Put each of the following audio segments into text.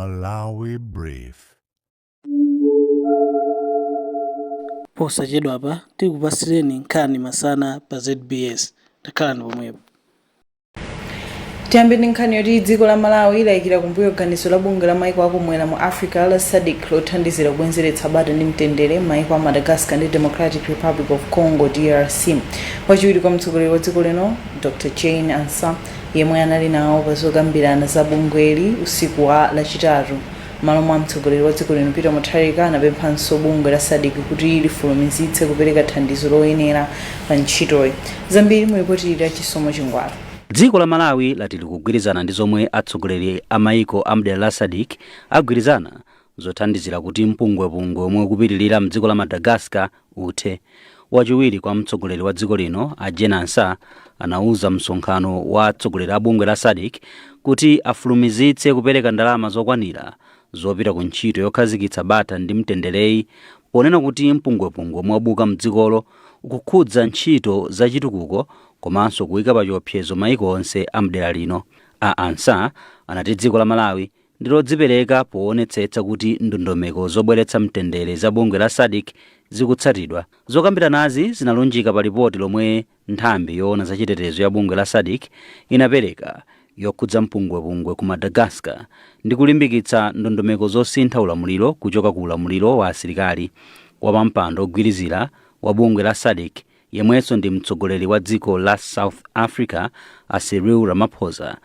Malawi Brief. Posachedwapa tikupatsireni nkhani masana pa ZBS. Takhalani pomwepo. Tiyambe ndi nkhani yoti dziko la Malawi layikira kumbuyo ganizo la bungwe la maiko akumwera mu Africa la SADC lothandizira kubwezeretsa bata ndi mtendere m'maiko a Madagascar ndi Democratic Republic of Congo, DRC. Wachiwiri kwa mtsogoleri wa dziko lino, Dr Jane Ansah, yemwe anali nawo pa zokambirana za bungweli usiku wa Lachitatu m'malo mwa mtsogoleri wa dziko lino Peter Mutharika, anapemphanso bungwe la SADC kuti lifulumizitse kupereka thandizo loyenera pa ntchitoyi. Zambiri mu ripoti la Chisomo Chingwalo. Dziko la Malawi lati likugwirizana ndi zomwe atsogoleri a maiko a mdera la SADC agwirizana zothandizira kuti mpungwepungwe omwe ukupitirira mdziko la Madagascar uthe. Wachiwiri kwa mtsogoleri wa dziko lino, a Jane Ansah, anauza msonkhano wa atsogoleri a bungwe la SADC kuti afulumizitse kupereka ndalama zokwanira zopita ku ntchito yokhazikitsa bata ndi mtendereyi, ponena kuti mpungwepungwe omwe wabuka mdzikolo ukukhudza ntchito zachitukuko komanso kuyika pa chiopsezo maiko onse a mdera lino. A Ansah anati dziko la Malawi ndi lodzipereka poonetsetsa kuti ndondomeko zobweretsa mtendere za bungwe la SADC zikutsatidwa. Zokambiranazi zinalunjika pa lipoti lomwe nthambi yoona zachitetezo ya bungwe la SADC inapereka yokhudza mpungwepungwe ku Madagascar ndi kulimbikitsa ndondomeko zosintha ulamuliro kuchoka ku ulamuliro wa asilikali. Wapampando ogwirizira wa bungwe la SADC, yemwenso ndi mtsogoleri wa dziko la South Africa, a Cyril Ramaphosa,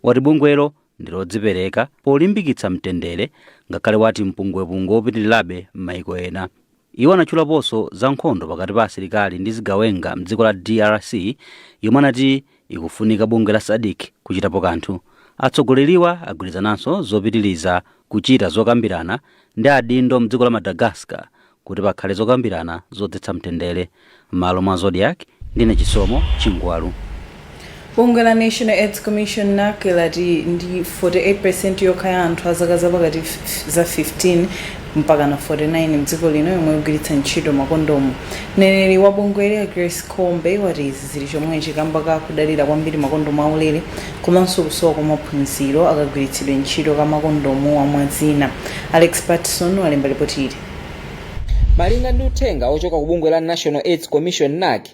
wati bungwelo ndi lodzipereka polimbikitsa mtendere, ngakhale wati mpungwepungwe wopitirirabe m'maiko ena. Iwo anatchulaponso za nkhondo pakati pa asilikali ndi zigawenga mdziko la DRC, yomwe anati ikufunika bungwe la SADC kuchitapo kanthu. Atsogoleriwa agwirizananso zopitiriza kuchita zokambirana ndi adindo mdziko la Madagascar kuti pakhale zokambirana zodzetsa mtendere. M'malo mwa Zodiak, ndine Chisomo Chingwalu. Bungwe la National AIDS Commission, NAC, lati ndi 48% yokha ya anthu a zaka zapakati za 15 mpaka na 49 mdziko lino yomwe ikugwiritsa ntchito makondomu. Mneneri wa bungweli, Grace Khombe, wati izi zili chomwechi kamba ka kudalira kwambiri makondomu aulere komanso kusowa kwa maphunziro akagwiritsidwe ntchito ka makondomu amwazina. Alex Patson walemba ripoti ili. Malinga ndi uthenga ochoka ku bungwe la National AIDS Commission, NAC,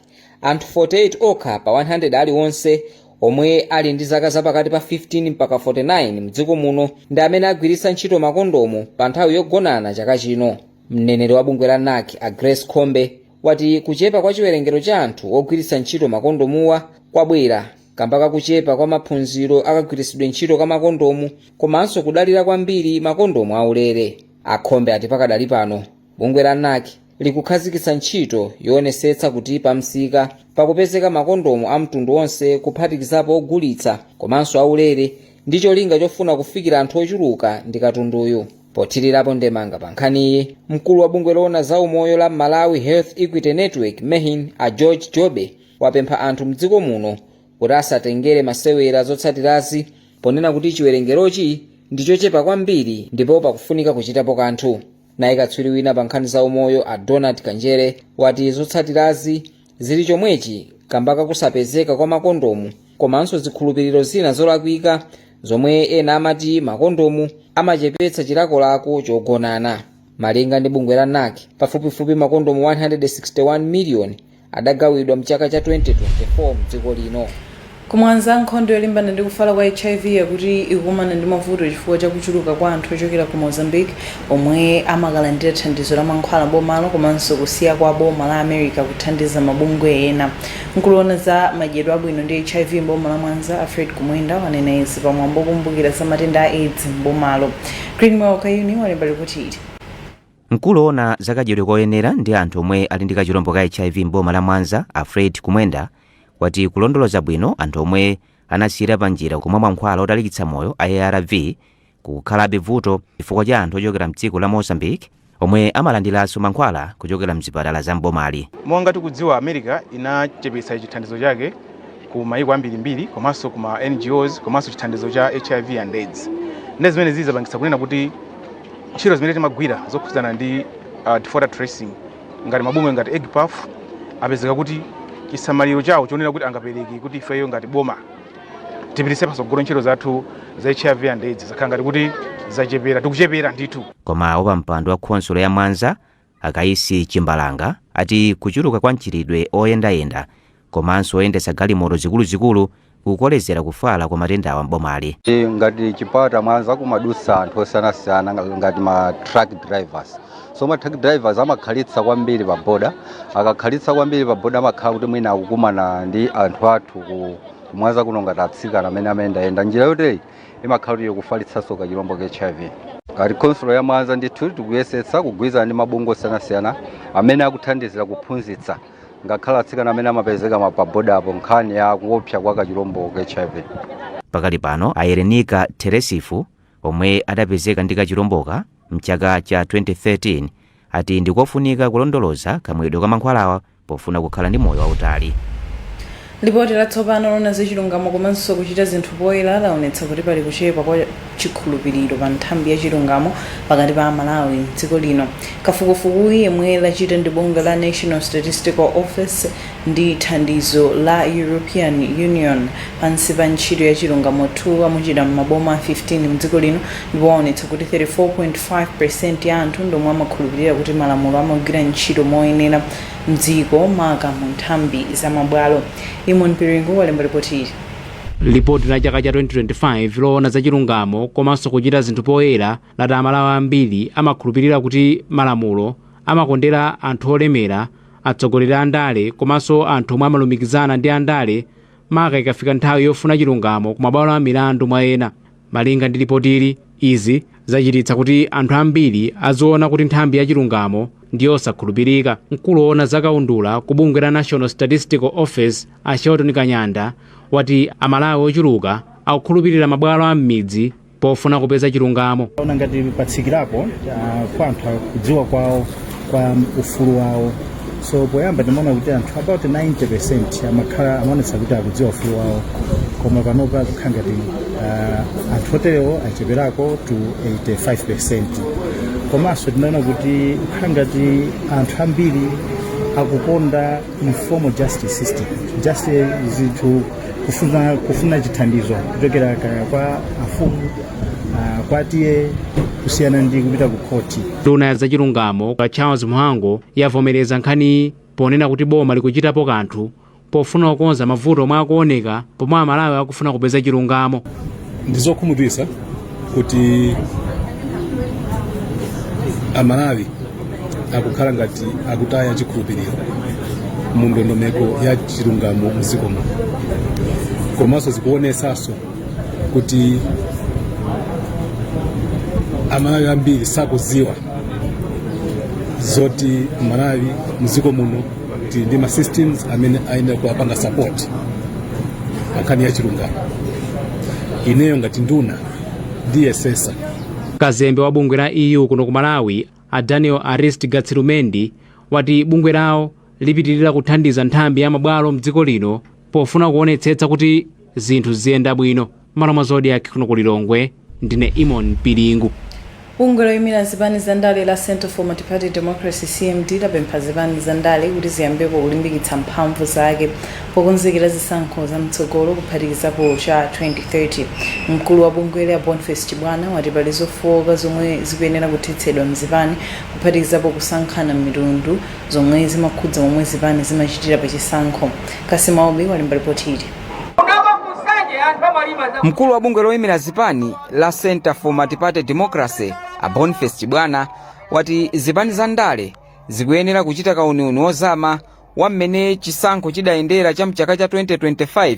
anthu 48 okha pa 100 aliwonse omwe ali ndi zaka zapakati pa 15 mpaka 49 mdziko muno ndi amene agwiritsa ntchito makondomu pa nthawi yogonana chaka chino. Mneneri wa bungwe la NAC, a Grace Khombe, wati kuchepa kwa chiwerengero cha anthu ogwiritsa ntchito makondomuwa kwabwera kamba kakuchepa kwa maphunziro akagwiritsidwe ntchito ka makondomu komanso kudalira kwambiri makondomu aulere. Akhombe ati pakadali pano bungwe la NAC likukhazikitsa ntchito yoonetsetsa kuti pamsika pakupezeka makondomu a mtundu wonse, kuphatikizapo ogulitsa komanso aulere, ndi cholinga chofuna kufikira anthu ochuluka ndi katunduyu. Pothirirapo ndemanga pa nkhaniyi, mkulu wa bungwe loona za umoyo la Malawi Health Equity Network, MEHN, a George Jobe, wapempha anthu mdziko muno kuti asatengere masewera zotsatirazi, ponena kuti chiwerengerochi ndi chochepa kwambiri ndipo pakufunika kuchitapo kanthu. Naye katswiri wina pa nkhani za umoyo, a Donald Kanjere, wati zotsatirazi zili chomwechi kamba kakusapezeka kwa makondomu komanso zikhulupiriro zina zolakwika zomwe ena amati makondomu amachepetsa chilakolako chogonana. Malinga ndi bungwe la NAC, pafupifupi makondomu 161 miliyoni adagawidwa mchaka cha 2024 mdziko lino. Kumwanza, nkhondo yolimbana ndi kufala kwa HIV yakuti ikukumana ndi mavuto chifukwa cha kuchuluka kwa anthu ochokera ku Mozambique omwe amakalandira thandizo la mankhwala bomalo, komanso kusiya kwa boma la America kuthandiza mabungwe ena. Mkulu woona za madyedwe abwino ndi HIV mboma la Mwanza, Alfred Kumwenda, wanena izi pamwambo wokumbukira za matenda a AIDS mbomalo. Greenwell Kayuni walemba ripoti ili. Mkulu woona zakadyedwe koyenera ndi anthu omwe ali ndi kachilombo ka HIV mboma la Mwanza, Alfred Kumwenda, wati kulondoloza bwino anthu omwe anasiyira panjira kumwa mankhwala otalikitsa moyo a ARV kukukhalabe vuto chifukwa cha anthu ochokera mdziko la Mozambique omwe amalandiranso mankhwala kuchokera mzipatala za mbomali. Monga tikudziwa, America inachepetsa chithandizo chake ku mayiko ambirimbiri komanso ku ma NGOs komanso chithandizo cha HIV and AIDS, ndi zimene zizapangitsa kunena kuti ntchito zimene timagwira zokhudzana ndi defaulter tracing ngati mabungwe ngati EGPAF apezeka kuti chisamaliro chawo chonena kuti angapereke kuti ifeyo ngati boma Tipitise patsogolo ntchito zathu za HIV and AIDS zakhala ngati kuti zachepera, tikuchepera ndithu. Koma wapampando wa khonsolo ya Mwanza, Akaisi Chimbalanga, ati kuchuluka kwa mchitidwe oyendayenda komanso oyendetsa galimoto zikuluzikulu kukolezera kufala kwa matendawa m'bomali. Ngati Chipata Mwanza kumadusa anthu osiyanasiyana ngati ma truck drivers. So ma truck drivers amakhalitsa kwambiri pa boda. Akakhalitsa kwambiri pa boda, amakhala kuti mwina akukumana ndi anthu athu ku Mwanza kuno ngati atsikana amene amayendayenda. Njira yoteyi imakhala kuti ikufalitsanso kachilombo ka HIV. Ngati khonsolo ya Mwanza ndithu tikuyesetsa kugwirizana ndi mabungwe osiyanasiyana amene akuthandizira kuphunzitsa ngakhala atsikana amene amapezeka pa boda apo nkhani ya kuopsa kwa kachilombo ka HIV. Pakali pano, Ayerenika Teresifu, omwe adapezeka ndi kachilomboka mchaka cha 2013, ati ndikofunika kulondoloza kamwedwe ka mankhwalawa pofuna kukhala ndi moyo wautali. Lipoti latsopano lona zachilungamo komanso kuchita zinthu poyera laonetsa kuti pali kuchepa kwa chikhulupiriro pa nthambi ya chilungamo pakati pa Amalawi mdziko lino. Kafukufukuyi, yemwe lachita ndi bungwe la National Statistical Office ndi thandizo la European Union pansi pa ntchito ya Chilungamo 2, amuchita m'maboma 15 mdziko lino, ndipo waonetsa kuti 34.5 ya anthu ndomwe amakhulupirira kuti malamulo amagwira ntchito moyenera mdziko, maka mu nthambi za mabwalo. Imon Piringu walemba ripoti ili. Lipoti la chaka cha 2025 loona za chilungamo komanso kuchita zinthu poyera lati Amalawi ambiri amakhulupirira kuti malamulo amakondera anthu olemera, atsogoleri a andale komanso anthu omwe amalumikizana ndi andale, maka ikafika nthawi yofuna chilungamo ku mabwalo a milandu, mwa ena. Malinga ndi lipotili, izi zachititsa kuti anthu ambiri aziona kuti nthambi ya chilungamo ndi yosakhulupirika. Mkulu woona zakaundula ku bungwe la National Statistical Office, a Shelton Kanyanda, wati Amalawi ochuluka akukhulupirira mabwalo a m'midzi pofuna kupeza chilungamo. Ona ngati patsikirapo kwa anthu kudziwa kwawo kwa ufulu wawo. So poyamba timaona kuti anthu about 90% amakhala amaonetsa kuti akudziwa ufulu wawo, koma panopa kukhala ngati anthu oterewo acheperako to 85%. Komanso tinaona kuti kukhala ngati anthu ambiri akukonda informal justice system, just zinthu kufuna chithandizo kuchokera kaya kwa afumu, kwa tiye, kusiyana ndi kupita ku khoti. Nduna ya zachilungamo Charles Mhango yavomereza nkhaniyi ponena kuti boma likuchitapo kanthu pofuna kukonza mavuto omwe akuoneka pomwe Amalawi akufuna kupeza chilungamo. Ndizokhumudwitsa kuti Amalawi akukhala ngati akutaya chikhulupiriro mu ndondomeko ya chilungamo mdziko muno, komanso zikuonesanso kuti Amalawi ambiri sakuziwa zoti Malawi mdziko muno tili ndi ma systems amene ayenera kuwapanga support pa nkhani ya chilungamo. Ineyo ngati nduna ndiyesesa. Kazembe wa bungwe la EU kuno ku Malawi, a Daniel Arist Gatsirumendi, wati bungwe lawo lipitirira kuthandiza nthambi ya mabwalo mdziko lino pofuna kuonetsetsa kuti zinthu ziyenda bwino. Malo mwa Zodiak kuno ku Lilongwe, ndine Imon Pilingu. Bungwe loyimira zipani za ndale la Center for Multiparty Democracy, CMD, lapempha zipani za ndale kuti ziyambepo kulimbikitsa mphamvu zake pokonzekera zisankho za mtsogolo, kuphatikizapo cha 2030. Mkulu wa bungweli, a Boniface Chibwana, wati pali zofowoka zomwe zikuyenera kuthetsedwa mzipani, kuphatikizapo kusankhana mitundu, zomwe zimakhudza momwe zipani zimachitira pa chisankho. Kasimaobi walemba ripoti ili. Mkulu wa bungwe loyimira zipani la Center for Multiparty Democracy, a Boniface Chibwana, wati zipani za ndale zikuyenera kuchita kauniuni wozama wa mmene chisankho chidayendera cha mchaka cha 2025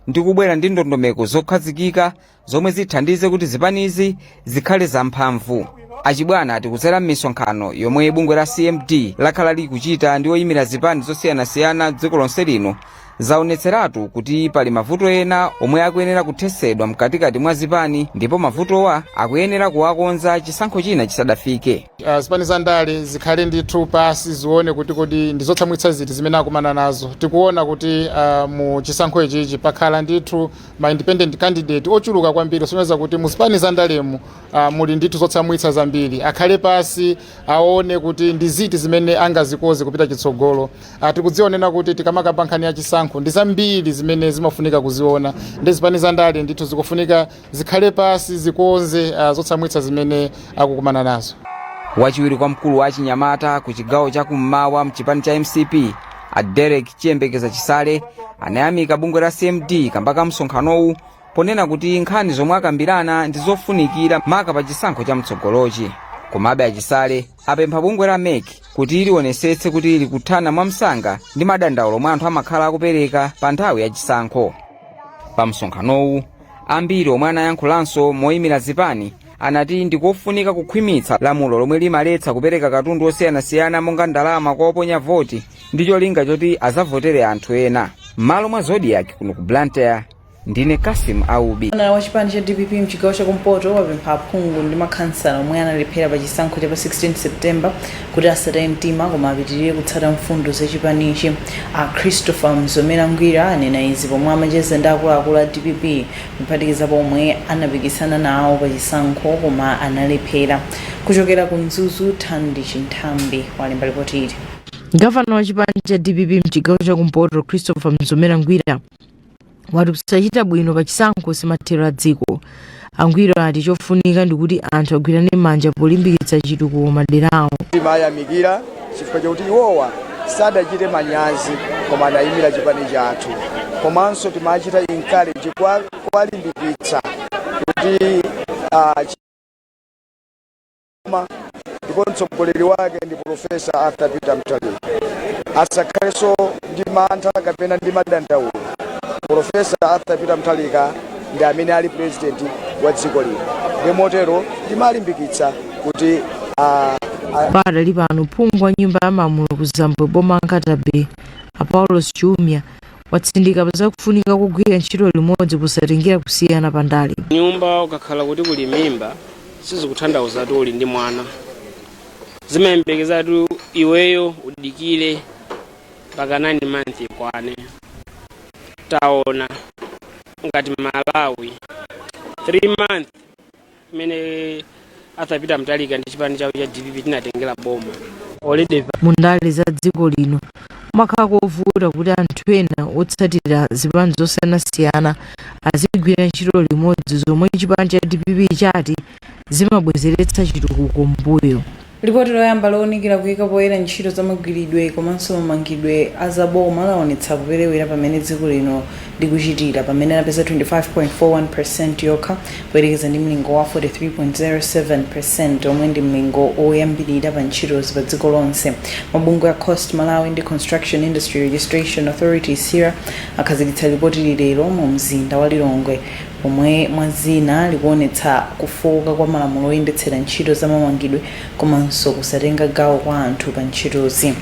ndi kubwera ndi ndondomeko zokhazikika zomwe zithandize kuti zipanizi zikhale zamphamvu. Achibwana ati kudzera m'misonkhano yomwe bungwe la CMD lakhala likuchita ndi oyimira zipani zosiyanasiyana dziko lonse lino, zaonetseratu kuti pali mavuto ena omwe akuyenera kuthetsedwa mkatikati mwa zipani, ndipo mavutowa akuyenera kuwakonza chisankho china chisadafike. Zipani za ndale zikhale ndithu pasi, zione kuti kodi ndi zotsamwitsa ziti zimene akumana nazo. Tikuona kuti mu chisankho ichichi pakhala ndithu ma independent candidate ochuluka kwambiri, kusonyeza kuti mu zipani za ndalemu muli ndithu zotsamwitsa zambiri. Akhale pasi, aone kuti ndi ziti zimene angazikoze kupita chitsogolo. Tikudzionena kuti tikamakamba nkhani ya chisankho chisankho ndi zambiri zimene zimafunika kuziona, ndi zipani za ndale ndithu zikufunika zikhale pasi, zikonze zotsamwitsa zimene akukumana nazo. Wachiwiri kwa mkulu wa achinyamata ku chigawo chakummawa mchipani cha MCP, a Derek Chiyembekeza Chisale, anayamika bungwe la CMD kamba ka msonkhanowu, ponena kuti nkhani zomwe akambirana ndi zofunikira maka pa chisankho cha mtsogolochi. Komabe aChisale apempha bungwe la MEC kuti lionesetse kuti likuthana mwamsanga ndi madandaulo omwe anthu amakhala akupereka pa nthawi ya chisankho. Pa msonkhanowu, ambiri omwe anayankhulanso moyimira zipani anati ndikofunika kukhwimitsa lamulo lomwe limaletsa kupereka katundu osiyanasiyana monga ndalama kwa oponya voti ndi cholinga choti azavotere anthu ena. M'malo mwa Zodiak, kuno ku Blantyre, ndine Kasim Aubi. Gavana wa chipani cha DPP mchigawo chakumpoto wapempha aphungu ndi makhansala omwe analephera pa chisankho cha pa 16 September kuti asataye mtima koma apitirire kutsata mfundo za chipanichi. A Christopher Mzomera Ngwira anena izi pomwe amacheza ndi akuluakulu a DPP, kuphatikizapo omwe anapikisana nawo pa chisankho koma analephera. Kuchokera ku Mzuzu, Thandi Chinthambi walemba ripoti ili. Gavana wa chipani cha DPP mchigawo chakumpoto, Christopher Mzomera Ngwira, wati kusachita bwino pa chisankho simathero a dziko. Angwira ati chofunika ndikuti anthu agwirane manja polimbikitsa chitukuko madera awo. Timayamikira chifukwa chakuti iwowa sadachite manyazi koma anayimira chipani chathu, komanso timachita encourage, kuwalimbikitsa kuti ndipo mtsogoleri wake ndi Professor Arthur Peter Mutharika, asakhalenso ndi mantha kapena ndi madandaulo. Professor Arthur Peter Mutharika ndi amene ali president wa dziko lino, ndi motero timalimbikitsa kuti Padali pano, phungu wa nyumba ya malamulo ku Zambwe boma Nkhata Bay, a Paulos Chiumia, watsindika zakufunika kugwira ntchito limodzi posatengera kusiyana pa ndale. Nyumba ukakhala kuti kuli mimba, sizikutanthauza kuti uli ndi mwana. Zimayembekezatu iweyo udikire mpaka 9 months ikwane. Taona ngati Malawi, 3 months imene Arthur Peter Mutharika ndi chipani chawo cha DPP tinatengera boma already. Mu ndale za dziko lino kumakhala kovuta kuti anthu ena otsatira zipani zosiyanasiyana azigwira ntchito limodzi, zomwe chipani cha DPP chati zimabwezeretsa chitukuko mbuyo. Lipoti loyamba lowunikira kuyika poyera ntchito zamagwiridwe komanso mamangidwe a zaboma laonetsa kuperewera pamene dziko lino likuchitira, pamene anapeza 25.41% yokha poyerekeza ndi mlingo wa 43.07% omwe ndi mlingo oyambirira pa ntchitozi pa dziko lonse. Mabungwe a CoST Malawi ndi Construction Industry Registration Authority, CIRA, akhazikitsa lipoti lero mu mzinda wa Lilongwe, pomwe mwa zina likuonetsa kufoka kwa malamulo oyendetsera ntchito zamamangidwe komanso kusatenga gawo kwa anthu pa ntchitozi.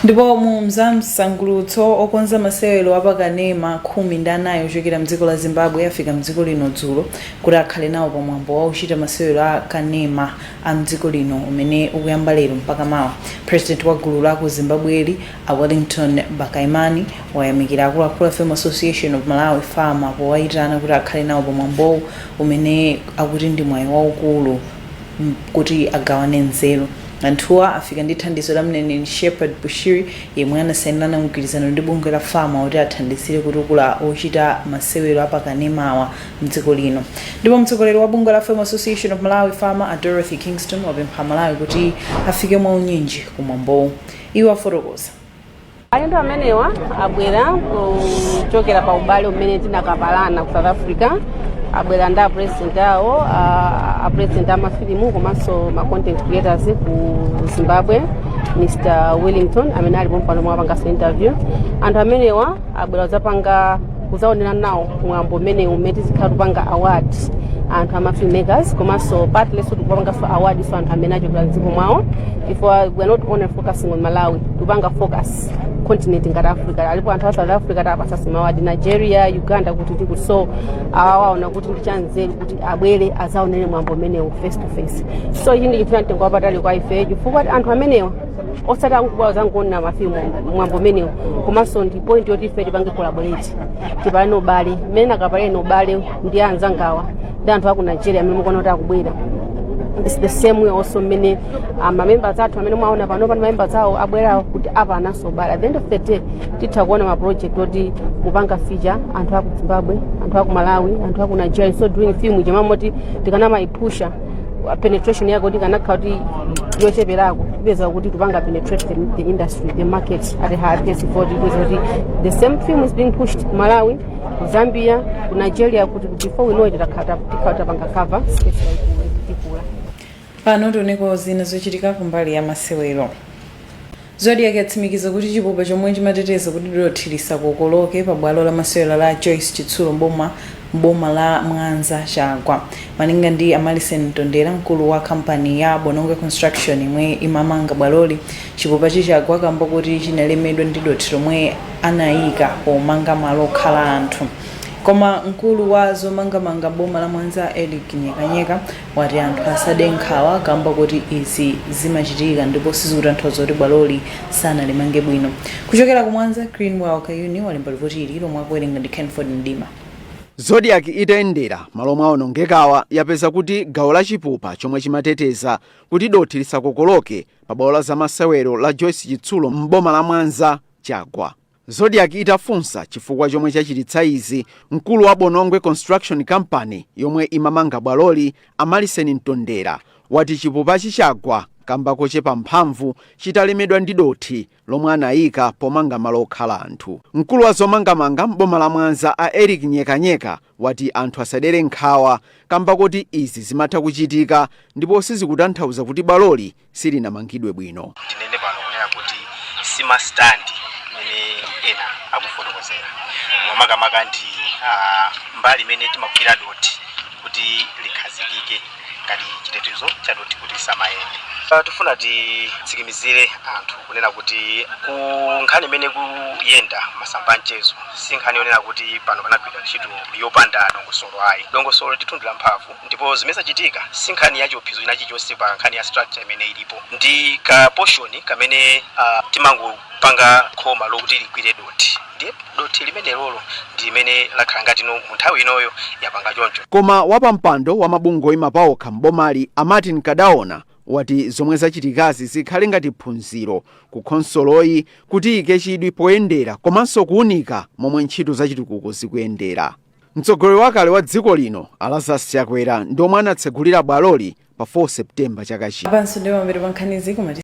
Ndipo mu mzamsangulutso, okonza masewero apakanema 14 ochokera mdziko la Zimbabwe afika mdziko lino dzulo kuti akhale nawo pamwambo wa uchita masewero a kanema a mdziko lino umene ukuyamba lero mpaka mawa. President wa gulu la ku Zimbabweli, a Wellington Bakaimani, wayamikira akuluakulu a Film Association of Malawi, FAMA, powayitana kuti akhale nawo pamwambowu umene akuti ndi mwayi waukulu kuti agawane nzeru. Anthuwa afika ndi thandizo la mneneri Shepherd Bushiri, yemwe anasayinirana mgwirizano ndi bungwe la FAMA kuti athandizire kutukula ochita masewero apakanemawa mdziko lino. Ndipo mtsogoleri wa bungwe la Film Association of Malawi, FAMA, a Dorothy Kingston, wapempha Malawi kuti afike mwaunyinji kumwambowu. Iwo afotokoza. Alendo amenewa abwera kuchokera pa ubale umene tinakapalana ku South Africa. Abwera ndi apresident awo, apresident amafilimu komanso ma content creators ku Zimbabwe, Mr Wellington, amene alipo mpano mwapanganso interview. Anthu amenewa abwera kudzapanga, kudzaonera nawo mwambo umene umene tizikhala kupanga award anthu ama filmmakers, komanso partly-so tikupanganso award so anthu amene achokera mdziko mwawo, chifukwa we are not only focusing on Malawi, tikupanga focus continent ngati Africa. Alipo anthu a South Africa tapasa ma award, Nigeria, Uganda, kuti ndikuti. So awaona kuti ndi chanzeru kuti abwere azaonere mwambo umenewu face to face. So ichi ndi chinthu cha mtengo wapatali kwa ife, chifukwa anthu amenewa osati akubwera zangoona mafilimu mwambo umenewu, komanso ndi point yoti ife tipange collaborate, tipalane ubale mmene nakapalene ubale ndi anzangawa ndi anthu aku Nigeria amene mukuona kuti akubwera. It's the same way also mmene mamembers athu amene mwaona pano pano mamembers awo abwera kuti apananso ubale. At the end of the day titha kuona ma project oti mupanga feature anthu aku Zimbabwe, anthu aku Malawi, anthu aku Nigeria. So doing film ija mamoti tikanamaipusha penetration yake kuti ikanakhala kuti yocheperako, tipeza kuti tupanga penetrate the industry, the market at a higher pace, for tipeza kuti the same film is being pushed ku Malawi, ku Zambia, ku Nigeria, kuti before we know it tikhala tapanga cover space yaikulu, tikula. Pano tioneko zina zochitika kumbali ya masewero. Zodiak yatsimikiza kuti chipupa chomwe chimateteza kuti dothi lisakokoloke pa bwalo la masewero la Joyce Chitsulo mboma la Mwanza chagwa. Malinga ndi Amalison Mtondera, mkulu wa kampani ya Bonongwe Construction imwe imamanga bwaloli, chipupachi chagwa kamba kuti chinalemedwa ndi dothi lomwe anayika pomanga malo okhala anthu. Koma mkulu wa zomangamanga boma la Mwanza, Eric Nyekanyeka, wati anthu asade nkhawa kamba kuti izi zimachitika ndipo sizikutanthauza kuti bwaloli sanalimange bwino. Kuchokera ku Mwanza, Greenwell Kayuni walemba ripoti ili lomwe akuwerenga ndi Kenford Mdima. Zodiak itayendera malo omwe awonongekawa yapeza kuti gawo la chipupa chomwe chimateteza kuti dothi lisakokoloke pa bwalo la zamasewero la Joyce Chitsulo m'boma la Mwanza chagwa. Zodiak itafunsa chifukwa chomwe chachititsa izi, mkulu wa Bonongwe Construction Company yomwe imamanga bwaloli, Amalisen Mtondera, wati chipupachi chagwa kamba kochepa mphamvu chitalemedwa ndi dothi lomwe anayika pomanga malo okhala anthu. Mkulu wa zomangamanga m'boma la Mwanza, a Eric Nyekanyeka, wati anthu asadere nkhawa kamba kuti izi zimatha kuchitika ndipo sizikutanthauza kuti bwaloli silinamangidwe bwino. Ndinene pano kunena kuti simasitandi imene ena akufotokozera, makamaka ndi mbali imene timagwira dothi kuti likhazikike ngati chitetezo cha dothi kuti lisamayende. Tifuna titsimikizire anthu kunena kuti ku nkhani imene kuyenda masamba mchezo si nkhani yonena kuti pano panagwidwa ntchito yopanda dongosolo ayi. Dongosolo ndithu la mphamvu, ndipo zimene zachitika si nkhani ya chiopsezo china chilichonse pa nkhani ya structure imene ilipo. Ndi ka portion kamene timangopanga khoma lokuti ligwire dothi, ndiye dothi limene lolo ndi limene lakhala ngati no mu nthawi inoyo yapanga choncho. Koma wapampando wa mabungwe oyima paokha m'bomali, a Martin Kadaona, wati zomwe zachitikazi zikhale ngati phunziro ku khonsoloyi kuti ike chidwi poyendera komanso kuwunika momwe ntchito zachitukuko zikuyendera. Mtsogoleri wakale wa dziko lino, a Lazarus Chakwera, ndi omwe anatsegulira bwaloli pa 4 Septemba chaka chino. Apanso ndi mapeto pa nkhanizi, koma